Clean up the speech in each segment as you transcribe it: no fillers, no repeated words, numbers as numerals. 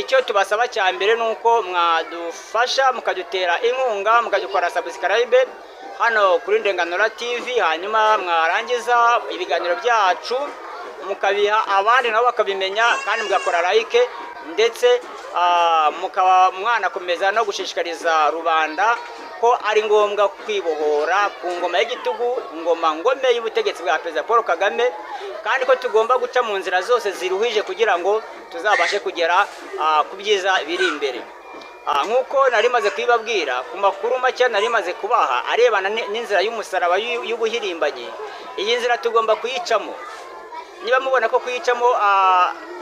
Icyo tubasaba cya mbere ni uko mwadufasha mukadutera inkunga, mukadukora subscribe hano kuri Ndenganura TV, hanyuma mwarangiza ibiganiro byacu mukabiha abandi nabo bakabimenya, kandi mugakora like, ndetse mukaba mwanakomeza no gushishikariza rubanda ko ari ngombwa kwibohora ku ngoma y'igitugu, ingoma ngome y'ubutegetsi bwa Perezida Paul Kagame, kandi ko tugomba guca mu nzira zose ziruhije kugira ngo tuzabashe kugera ku byiza biri imbere. Nk'uko nari maze kubibabwira ku makuru make nari maze kubaha arebana n'inzira y'umusaraba y'ubuhirimbanyi, iyi nzira tugomba kuyicamo. Niba mubona ko kuyicamo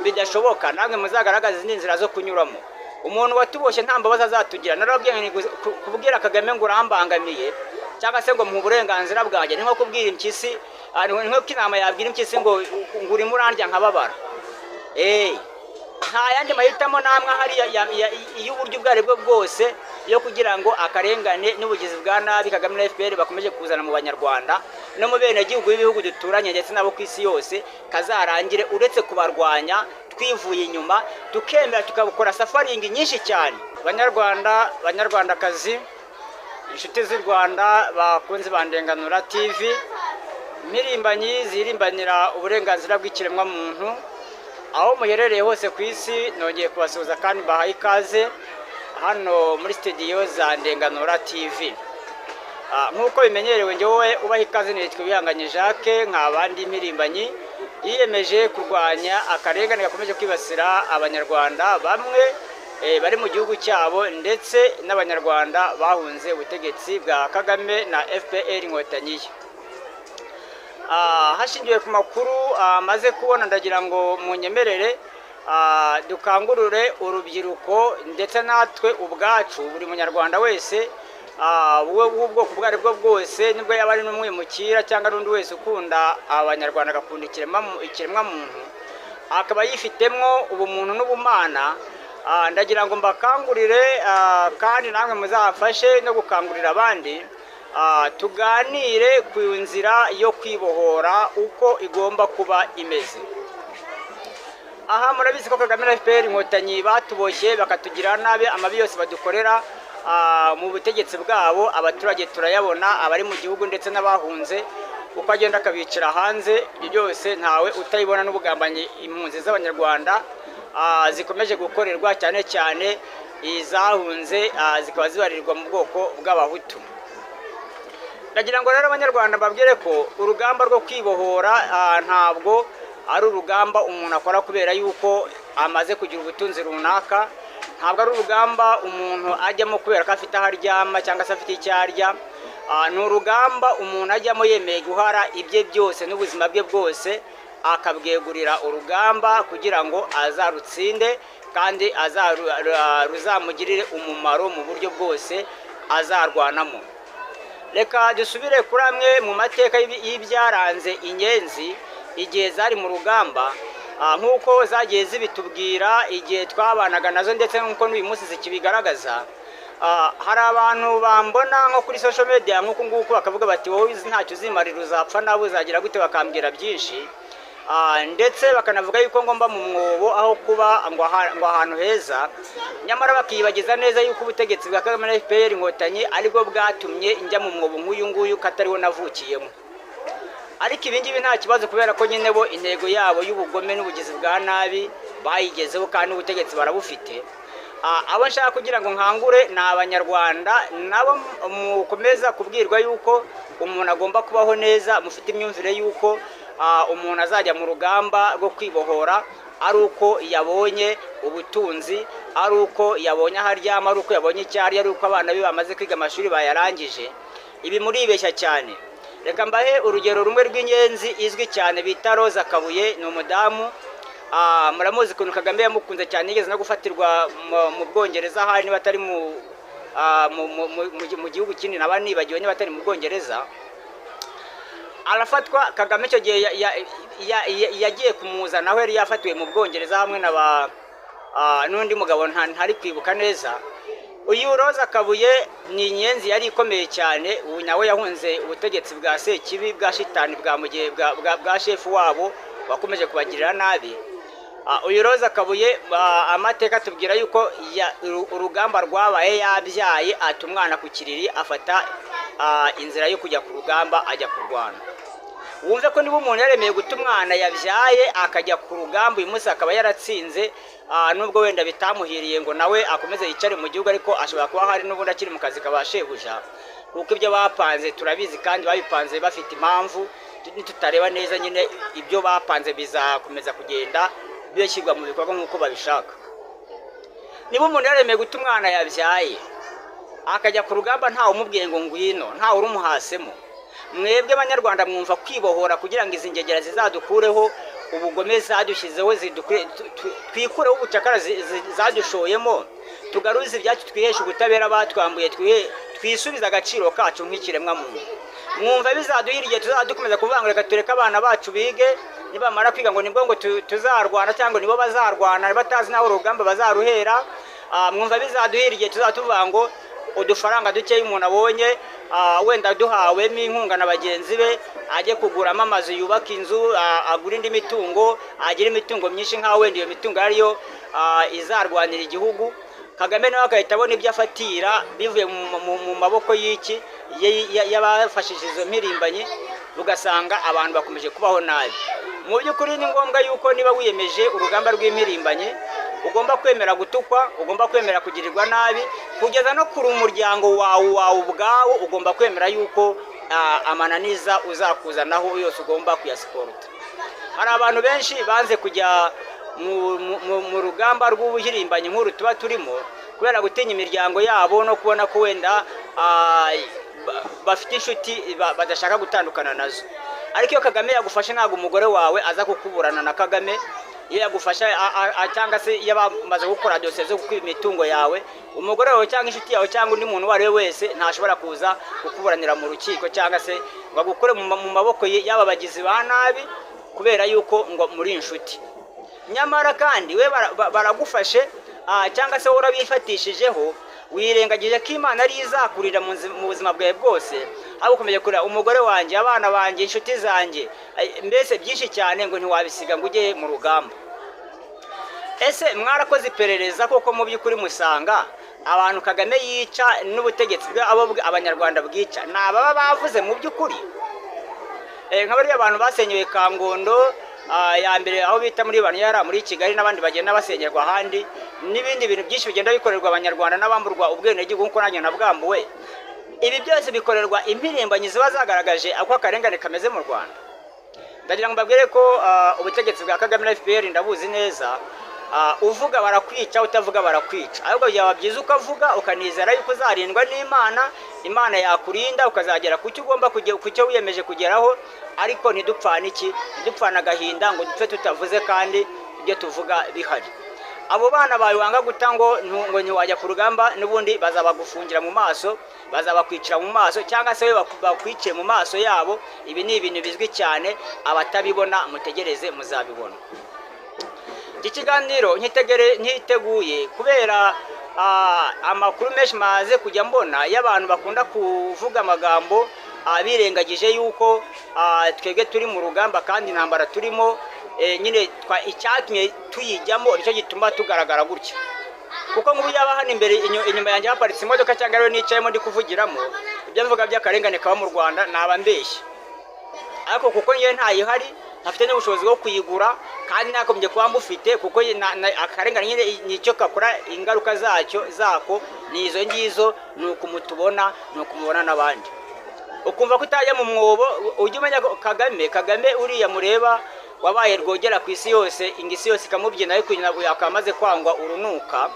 bidashoboka, namwe muzagaragaza izindi nzira zo kunyuramo. Umuntu watuboshye nta mbabazi azatugira. Narababwiye ngo kubwira Kagame ngo urambangamiye cyangwa se ngo muhe uburenganzira bwanjye ni nko kubwira impyisi, ni nko inama yabwira impyisi ngo urimo urandya nkababara. Nta yandi mahitamo namwe ahari y'uburyo ubwo ari bwo bwose yo kugira ngo akarengane n'ubugizi bwa nabi Kagame na FPR bakomeje kuzana mu Banyarwanda no mu benegihugu b'ibihugu duturanye ndetse n'abo ku isi yose kazarangire, uretse kubarwanya twivuye inyuma, tukemera tukabukora suffering nyinshi cyane. Banyarwanda, Banyarwandakazi, inshuti z'u Rwanda, bakunzi ba Ndenganura TV, impirimbanyi zirimbanira uburenganzira bw'ikiremwamuntu, aho muherereye hose ku isi, nongeye kubasuhuza kandi mbahaye ikaze hano muri studio za Ndenganura TV. Nk'uko bimenyerewe, njyewe ubaha ikaze nitwa Bihanganye Jacques, nk'abandi impirimbanyi yiyemeje kurwanya akarengane gakomeje kwibasira Abanyarwanda bamwe bari mu gihugu cyabo, ndetse n'Abanyarwanda bahunze ubutegetsi bwa Kagame na FPR Inkotanyi ye. Hashingiwe ku makuru maze kubona, ndagira ngo munyemerere dukangurire urubyiruko ndetse natwe ubwacu, buri Munyarwanda wese w'ubwoko ubwo ari bwo bwose, nibwo yaba ari n'umwimukira cyangwa n'undi wese ukunda Abanyarwanda, agakunda ikiremwamuntu, akaba yifitemwo ubumuntu n'ubumana, ndagira ngo mbakangurire, kandi namwe muzafashe no gukangurira abandi, tuganire ku nzira yo kwibohora uko igomba kuba imeze. Aha murabizi ko Kagame na FPR Inkotanyi batuboshye bakatugira nabi, amabi yose badukorera mu butegetsi bwabo abaturage turayabona, abari mu gihugu ndetse n'abahunze, uko agenda akabicira hanze, ibyo byose ntawe utayibona, n'ubugambanyi impunzi z'Abanyarwanda zikomeje gukorerwa, cyane cyane izahunze, zikaba zibarirwa mu bwoko bw'Abahutu. Ndagira ngo rero Abanyarwanda mbabwire ko urugamba rwo kwibohora ntabwo ari urugamba umuntu akora kubera yuko amaze kugira ubutunzi runaka, ntabwo ari urugamba umuntu ajyamo kubera ko afite aho aryama cyangwa se afite icyo arya. Ni urugamba umuntu ajyamo yemeye guhara ibye byose n'ubuzima bwe bwose, akabwegurira urugamba kugira ngo azarutsinde kandi ruzamugirire umumaro mu buryo bwose azarwanamo. Reka dusubire kuri amwe mu mateka y'ibyaranze inyenzi igihe zari mu rugamba, nk'uko zagiye zibitubwira igihe twabanaga nazo, ndetse nk'uko n'uyu munsi zikibigaragaza. Hari abantu bambona nko kuri social media nk'uku nguku bakavuga bati: "Wowe ntacyo uzimarira, uzapfa nawe, uzagira gute?" Bakambwira byinshi, ndetse bakanavuga yuko ngomba mu mwobo aho kuba ngo ahantu heza, nyamara bakiyibagiza neza yuko ubutegetsi bwa Kagame na FPR Inkotanyi aribwo bwatumye njya mu mwobo nk'uyu nguyu, katariwo navukiyemo. Ariko ibi ngibi nta kibazo, kubera ko nyine bo intego yabo y'ubugome n'ubugizi bwa nabi bayigezeho, kandi n'ubutegetsi barabufite. Abo nshaka kugira ngo nkangure ni Abanyarwanda nabo mukomeza kubwirwa yuko umuntu agomba kubaho neza, mufite imyumvire yuko umuntu azajya mu rugamba rwo kwibohora ari uko yabonye ubutunzi, ari uko yabonye aho aryama, ari uko yabonye icyo arya, ari uko abana be bamaze kwiga amashuri bayarangije. Ibi muribeshya cyane. Reka mbahe urugero rumwe rw'inyenzi izwi cyane bita Roza Kabuye. Ni umudamu, muramuzi ukuntu Kagame yamukunze cyane, yigeze no gufatirwa mu Bwongereza, ahari niba atari mu gihugu kindi, naba nibagiwe niba atari mu Bwongereza. Arafatwa, Kagame icyo gihe yagiye kumuzana aho yari yafatiwe mu Bwongereza hamwe na ba n'undi mugabo ntari kwibuka neza. Uyu Roza Kabuye ni inyenzi yari ikomeye cyane. Ubu nawe yahunze ubutegetsi bwa Sekibi, bwa shitani, bwa mugihe bwa shefu wabo wakomeje kubagirira nabi. Uyu Roza Kabuye, amateka atubwira yuko urugamba rwabaye yabyaye, ata umwana ku kiriri, afata inzira yo kujya ku rugamba, ajya kurwana. Wumve ko niba umuntu yaremeye guta umwana yabyaye akajya ku rugamba, uyu munsi akaba yaratsinze, nubwo wenda bitamuhiriye ngo nawe akomeze yicare mu gihugu, ariko ashobora kuba hari n'ubundi akiri mu kazi kaba shebuja, kuko ibyo bapanze turabizi kandi babipanze bafite impamvu. Nitutareba neza nyine ibyo bapanze bizakomeza kugenda bishyirwa mu bikorwa nk'uko babishaka. Niba umuntu yaremeye guta umwana yabyaye akajya ku rugamba ntawe umubwiye ngo ngwino, ntawe urumuhasemo, mwebwe Banyarwanda mwumva kwibohora kugira ngo izi ngegera zizadukureho ubugome zadushyizeho, twikureho ubucakara zadushoyemo, tugaruze ibyacu, twiheshe ubutabera batwambuye, twisubize agaciro kacu nk'ikiremwamuntu, mwumva bizaduhira igihe tuzajya dukomeza kuvuga ngo reka tureke abana bacu bige, nibamara kwiga ngo nibwo ngo tuzarwana, cyangwa nibo bazarwana batazi n'aho urugamba bazaruhera? Mwumva bizaduhira igihe tuzajya tuvuga ngo udufaranga dukeya umuntu abonye, wenda duhawemo inkunga na bagenzi be, ajye kuguramo amazu, yubaka inzu, agure indi mitungo, agire imitungo myinshi nk'aho wenda iyo mitungo ariyo izarwanira igihugu? Kagame nawe agahita abona ibyo afatira bivuye mu maboko y'iki y'abafashije izo mpirimbanyi, ugasanga abantu bakomeje kubaho nabi. Mu by'ukuri ni ngombwa yuko niba wiyemeje urugamba rw'impirimbanyi, ugomba kwemera gutukwa, ugomba kwemera kugirirwa nabi, kugeza no kuri umuryango wawe ubwawo. Ugomba kwemera yuko amananiza uzakuzanaho yose ugomba kuyasiporuta. Hari abantu benshi banze kujya mu rugamba rw'ubuhirimbanyi nk'uru tuba turimo kubera gutinya imiryango yabo no kubona ko wenda bafite inshuti badashaka gutandukana nazo. Ariko iyo Kagame yagufashe, ntabwo umugore wawe aza kukuburana na Kagame. Iyo yagufasha cyangwa se iyo bamaze gukora dosiye zo gukwiba imitungo yawe, umugore wawe cyangwa inshuti yawe cyangwa undi muntu uwo ari we wese ntashobora kuza kukuburanira mu rukiko cyangwa se ngo agukure mu maboko y'aba bagizi ba nabi kubera yuko ngo muri inshuti. Nyamara kandi we baragufashe, cyangwa se wowe urabifatishijeho, wirengagije ko Imana ariyo izakurira mu buzima bwawe bwose, ahubwo ukomeje kurira umugore wanjye, abana banjye, inshuti zanjye, mbese byinshi cyane, ngo ntiwabisiga ngo ujye mu rugamba. Ese mwarakoze iperereza koko mu by'ukuri musanga abantu Kagame yica n'ubutegetsi bwe, abo Abanyarwanda bwica, ni ababa bavuze mu by'ukuri? Nka bariya abantu basenyewe Kangondo ya mbere, aho bita muri Baniyara muri Kigali, n'abandi bagenda basenyerwa ahandi, n'ibindi bintu byinshi bigenda bikorerwa Abanyarwanda n'abamburwa ubwenegihugu nk'uko nanjye nabwambuwe, ibi byose bikorerwa impirimbanyi ziba zagaragaje uko akarengane kameze mu Rwanda. Ndagira ngo mbabwire ko ubutegetsi bwa Kagame na FPR ndabuzi neza. Uvuga barakwica, utavuga barakwica. Ahubwo byaba byiza ukavuga, ukanizera yuko uzarindwa n'Imana, Imana yakurinda ukazagera ku cyo ugomba kujya, ku cyo wiyemeje kugeraho. Ariko ntidupfane iki, ntidupfane agahinda ngo dupfe tutavuze kandi ibyo tuvuga bihari. Abo bana bawe wanga guta ngo ntiwajya ku rugamba, n'ubundi bazabagufungira mu maso, bazabakwicira mu maso, cyangwa se we bakwiciye mu maso yabo. Ibi ni ibintu bizwi cyane, abatabibona mutegereze muzabibona. Iki kiganiro nkiteguye kubera amakuru menshi maze kujya mbona y'abantu bakunda kuvuga amagambo, birengagije yuko twebwe turi mu rugamba, kandi intambara turimo, nyine icyatumye tuyijyamo nicyo gituma tugaragara gutya. Kuko nk'ubu yaba hano imbere inyuma yanjye haparitse imodoka, cyangwa ariyo nicayemo ndi kuvugiramo, ibyo mvuga by'akarengane kaba mu Rwanda naba mbeshya. Ariko kuko ngewe ntayihari, ntafite n'ubushobozi bwo kuyigura, kandi nakomeje kuba mbufite, kuko akarengane nyine nicyo kakora, ingaruka zacyo zako ni izo ngizo, ni ukumutubona, ni ukumubona n'abandi, ukumva ko utajya mu mwobo. Ujye umenya ko Kagame uriya mureba wabaye rwogera ku isi yose, isi yose ikamubyina, ariko akaba amaze kwangwa urunuka.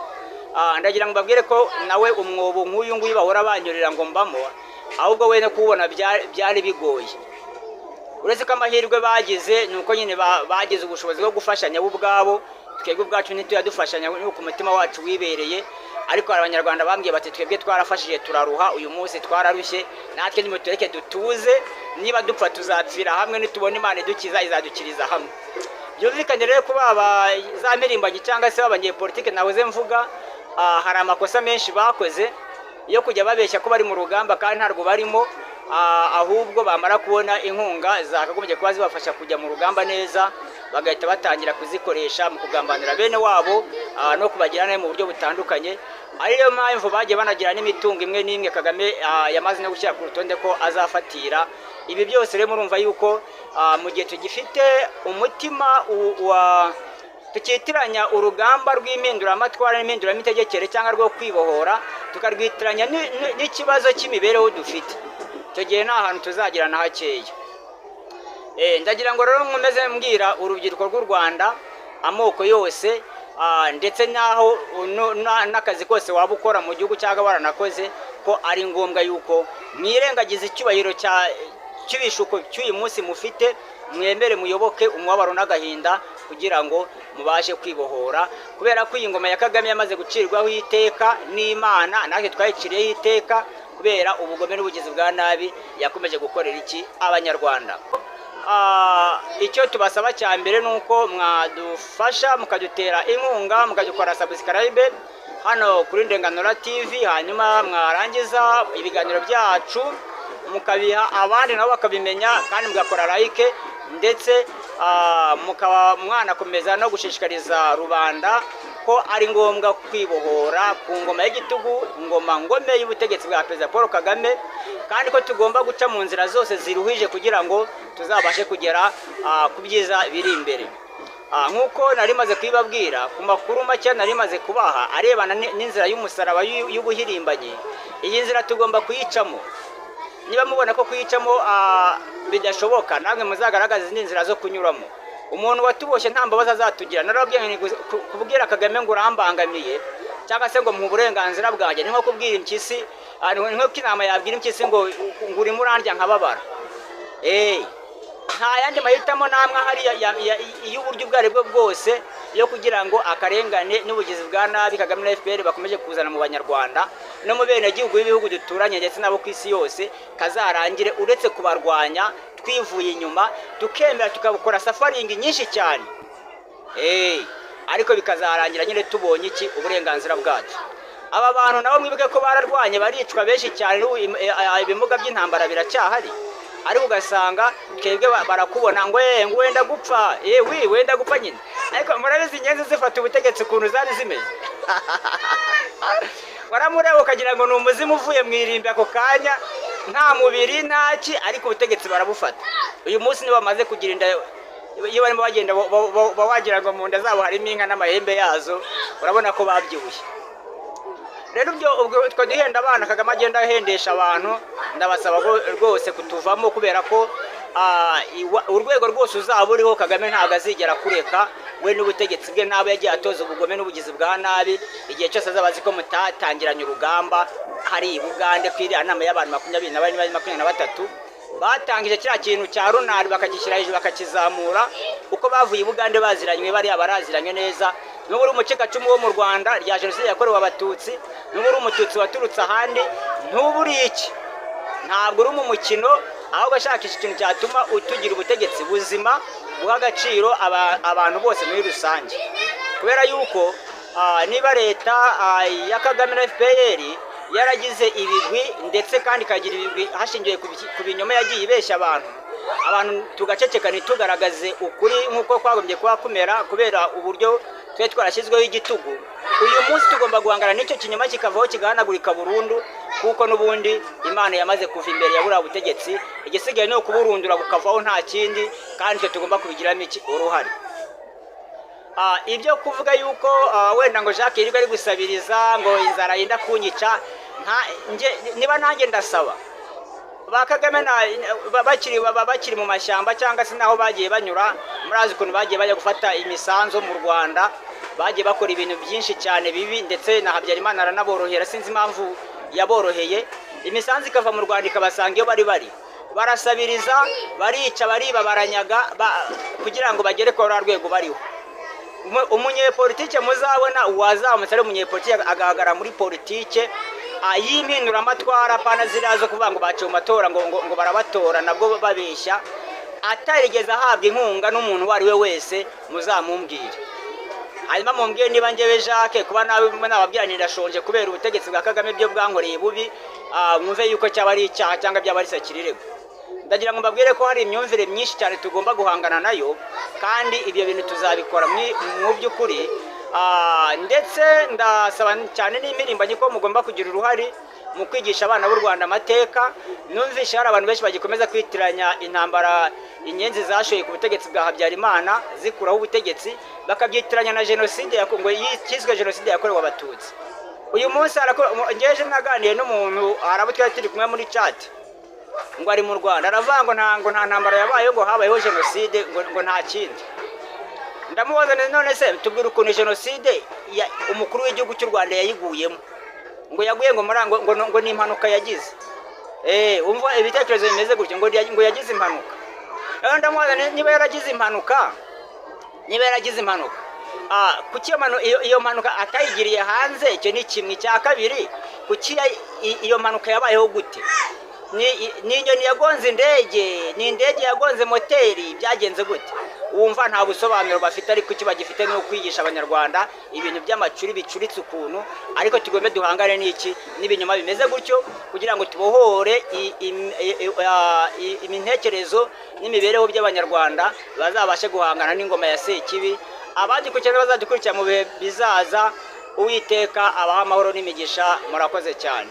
Ndagira ngo mbabwire ko nawe umwobo nk'uyu nguyu bahora banyurira ngo mbamo, ahubwo we no kuwubona byari bigoye. Uretse ko amahirwe bagize ni uko nyine bagize ubushobozi bwo gufashanya bo ubwabo. Twebwe ubwacu ntitujya dufashanya nuko umutima wacu wibereye. Ariko hari Abanyarwanda bambwiye bati: "Twebwe twarafashije turaruha, uyu munsi twararushye, natwe nimutureke dutuze. Niba dupfa tuzapfira hamwe, nitubona Imana idukiza izadukiriza hamwe." Byumvikane rero ko baba za mpirimbanyi cyangwa se b'abanyepolitike nahoze mvuga, hari amakosa menshi bakoze yo kujya babeshya ko bari mu rugamba kandi ntabwo barimo, ahubwo bamara kubona inkunga zakagombye kuba zibafasha kujya mu rugamba neza. bagahita batangira kuzikoresha mu kugambanira bene wabo no kubagira nabi mu buryo butandukanye. Ariyo mpamvu bagiye banagira n'imitungo imwe n'imwe Kagame yamaze no gushyira ku rutonde ko azafatira. Ibi byose rero murumva yuko mu gihe tugifite umutima wa tukitiranya urugamba rw'impinduramatwara n'impinduramitegekere cyangwa rwo kwibohora, tukarwitiranya n'ikibazo cy'imibereho dufite, icyo gihe nta hantu tuzagira na hakeya. Ndagira ngo rero nkomeze mbwira urubyiruko rw'u Rwanda amoko yose, ndetse n'aho n'akazi kose waba ukora mu gihugu cyangwa waranakoze, ko ari ngombwa yuko mwirengagiza icyubahiro cy'ibishuko cy'uyu munsi mufite, mwemere muyoboke umubabaro n'agahinda kugira ngo mubashe kwibohora, kubera ko iyi ngoma ya Kagame yamaze gucirwaho iteka n'Imana, natwe twayiciriyeho iteka kubera ubugome n'ubugizi bwa nabi yakomeje gukorera iki Abanyarwanda. Icyo tubasaba cya mbere ni uko mwadufasha mukadutera inkunga, mukadukora subscribe hano kuri Ndenganura TV, hanyuma mwarangiza ibiganiro byacu mukabiha abandi nabo bakabimenya, kandi mugakora like, ndetse mukaba mwanakomeza no gushishikariza rubanda ko ari ngombwa kwibohora ku ngoma y'igitugu, ingoma ngome y'ubutegetsi bwa Perezida Paul Kagame, kandi ko tugomba guca mu nzira zose ziruhije kugira ngo tuzabashe kugera ku byiza biri imbere. Nk'uko nari maze kubibabwira ku makuru make nari maze kubaha arebana n'inzira y'umusaraba y'ubuhirimbanyi, iyi nzira tugomba kuyicamo. Niba mubona ko kuyicamo bidashoboka, namwe muzagaragaze izindi nzira zo kunyuramo. Umuntu watuboshye nta mbabazi azatugira. Narababwiye nti kubwira Kagame ngo urambangamiye cyangwa se ngo mpa uburenganzira bwanjye, ni nko kubwira impyisi, ni nko inama yabwira impyisi ngo urimo urandya nkababara. Nta yandi mahitamo namwe ahari y'uburyo ubwo ari bwo bwose yo kugira ngo akarengane n'ubugizi bwa nabi Kagame na FPR bakomeje kuzana mu Banyarwanda no mu benegihugu b'ibihugu duturanye ndetse n'abo ku isi yose kazarangire, uretse kubarwanya twivuye inyuma, tukemera tukabukora suffering nyinshi cyane, ariko bikazarangira nyine tubonye iki uburenganzira bwacu. Aba bantu nabo mwibuke ko bararwanye baricwa benshi cyane, n'ubu ibimuga by'intambara biracyahari, ariko ugasanga twebwe barakubona ngo ngo wenda gupfa, wi wenda gupfa nyine. Ariko murabizi inyenzi zifata ubutegetsi ukuntu zari zimeze, waramureba ukagira ngo ni umuzimu uvuye mu irimbi ako kanya, nta mubiri ntaki, ariko ubutegetsi barabufata. Uyu munsi nibo bamaze kugira inda, iyo barimo bagenda wagira ngo mu nda zabo harimo inka n'amahembe yazo, urabona ko babyibushye. Rero ibyo ubwo twe duhenda abana, Kagame agenda ahendesha abantu, ndabasaba rwose kutuvamo, kubera ko urwego rwose uzaba uriho Kagame ntabwo azigera kureka, we n'ubutegetsi bwe n'abo yagiye atoza ubugome n'ubugizi bwa nabi. Igihe cyose azaba azi ko mutatangiranye urugamba hari i Bugande ku iriya nama y'abantu 24, 23 batangije kiriya kintu cya runari, bakagishyira hejuru bakakizamura, uko bavuye i Bugande baziranywe, bariya baraziranywe neza. N'ubu uri umucikacumu wo mu Rwanda rya jenoside yakorewe Abatutsi, n'ubu uri Umututsi waturutse ahandi, ntubu uri iki, ntabwo uri mu mukino, ahubwo ashakisha ikintu cyatuma utugira ubutegetsi buzima buha agaciro abantu bose muri rusange. Kubera yuko niba leta ya Kagame na FPR yaragize ibigwi, ndetse kandi ikagira ibigwi hashingiwe ku binyoma yagiye ibeshya abantu, abantu tugaceceka ntitugaragaze ukuri nk'uko twagombye kuba kumera, kubera uburyo twe twarashyizweho igitugu, uyu munsi tugomba guhangana n'icyo kinyoma kikavaho kigahanagurika burundu, kuko n'ubundi Imana yamaze kuva imbere ya buriya butegetsi, igisigaye ni ukuburundura bukavaho nta kindi, kandi twe tugomba kubigiramo iki uruhare. Ibyo kuvuga yuko wenda ngo Jacques yirirwa ari gusabiriza ngo inzara yenda kunyica, niba nanjye ndasaba ba Kagame bakiri mu mashyamba cyangwa se naho bagiye banyura, murazi ukuntu bagiye bajya gufata imisanzu mu Rwanda, bagiye bakora ibintu byinshi cyane bibi, ndetse na Habyarimana aranaborohera, sinzi impamvu yaboroheye, imisanzu ikava mu Rwanda ikabasanga iyo bari bari, barasabiriza, barica, bariba, baranyaga, kugira ngo bagere kuri rwa rwego bariho. Umunyepolitike muzabona wazamutse ari umunyepolitike agahagarara muri politike y'impinduramatwara, pana ziriya zo kuvuga ngo baciye mu matora ngo barabatora nabwo babeshya, atarigeze ahabwa inkunga n'umuntu uwo ari we wese, muzamumbwire. Hanyuma mumbwire niba njyewe Jacques kuba nawe nababwira nti ndashonje kubera ubutegetsi bwa Kagame byo bwankoreye bubi, mwumve yuko cyaba ari icyaha cyangwa byaba ari sakirirego. Ndagira ngo mbabwire ko hari imyumvire myinshi cyane tugomba guhangana nayo, kandi ibyo bintu tuzabikora mu by'ukuri. Ndetse ndasaba cyane n'impirimbanyi ko mugomba kugira uruhare mu kwigisha abana b'u Rwanda amateka. Numvishe hari abantu benshi bagikomeza kwitiranya intambara inyenzi zashoye ku butegetsi bwa Habyarimana zikuraho ubutegetsi, bakabyitiranya na jenoside ngo yiswe jenoside yakorewe Abatutsi. Uyu munsi ngeje naganiye n'umuntu, hari abo twari turi kumwe muri chat, ngo ari mu Rwanda, aravuga ngo nta ntambara yabayeho, ngo habayeho jenoside, ngo nta kindi. Ndamubaza nti: "None se tubwire ukuntu jenoside umukuru w'igihugu cy'u Rwanda yayiguyemo?" Ngo yaguye ngo muri ngo ni impanuka yagize. Umva ibitekerezo bimeze gutyo, ngo yagize impanuka. Rero ndamubaza nti: "Niba yaragize impanuka, kuki iyo mpanuka atayigiriye hanze?" Icyo ni kimwe. Icya kabiri, kuki iyo mpanuka yabayeho gute? Ni inyoni yagonze indege? Ni indege yagonze moteri? Byagenze gute? Wumva nta busobanuro bafite, ariko icyo bagifite ni ukwigisha Abanyarwanda ibintu by'amacuri bicuritse ukuntu. Ariko tugombe duhangane n'iki, n'ibinyoma bimeze gutyo, kugira ngo tubohore imitekerezo n'imibereho by'Abanyarwanda, bazabashe guhangana n'ingoma ya Sekibi. Abadukurikirana, bazadukurikira mu bihe bizaza, Uwiteka abaha amahoro n'imigisha. Murakoze cyane.